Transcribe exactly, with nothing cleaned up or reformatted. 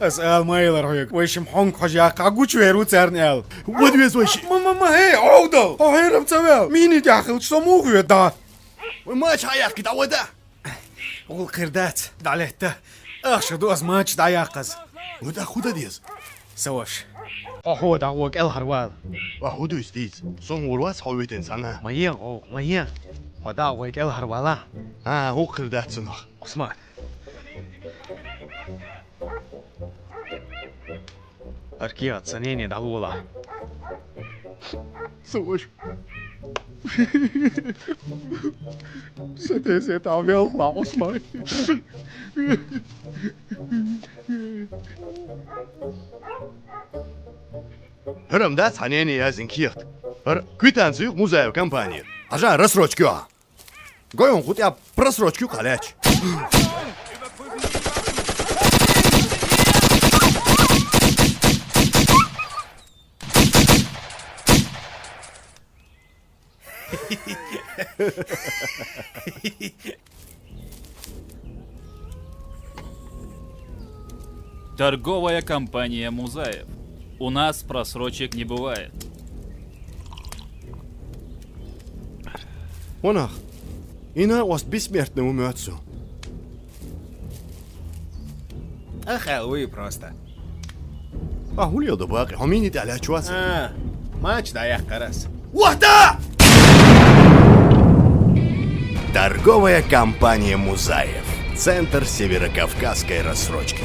Ас ала ма аьлар хьоьга, вай шим хьонг хьожа яккха гучавер ву царна аьлла. Вад вез вай ши. Ма, ма, ма, хей, Ӏовдал! Хьо хьерам ца вел. Мини тӀехь хилча со муха хьоьду? Вай мача хьаяккха дӀавада. ГӀулакх хир дац, дӀалетта. Ахча ду ас мача дӀаяккхаза. Вай тӀаккха хӀун дан деза? Са ваша. Хьо хьо дӀагӀо кӀелхьарвала. Ва хӀун дуьйцу дийца? Со хӀур вац хьо витина санна. Ма е, гӀовгӀа, ма е. Хьо дӀагӀо кӀелхьарвала. А, гӀулакх хир дац цунах. Усман. Аркият, са нене дӀалола. Слушай. Са тезет а велла, Усман. ХӀара-м дац хьан нене яздина кехат. ХӀара квитанци ю-кх Музаев компанера. Хьажа, рассрочка ю хьан. Гой хьуна хӀу тӀехь просрочка ю-кх хьан лаьтташ. Торговая компания Музаев. У нас просрочек не бывает. Ванах, и накъост бессмертный ву моьтту суна. Ахал вуй просто. А хӀун леладу бакъи? Хьо мини тӀехь лаьтташ вац? А, мача дӀаяккхар ас. Вахта! Торговая компания Музаев. Центр северокавказской рассрочки.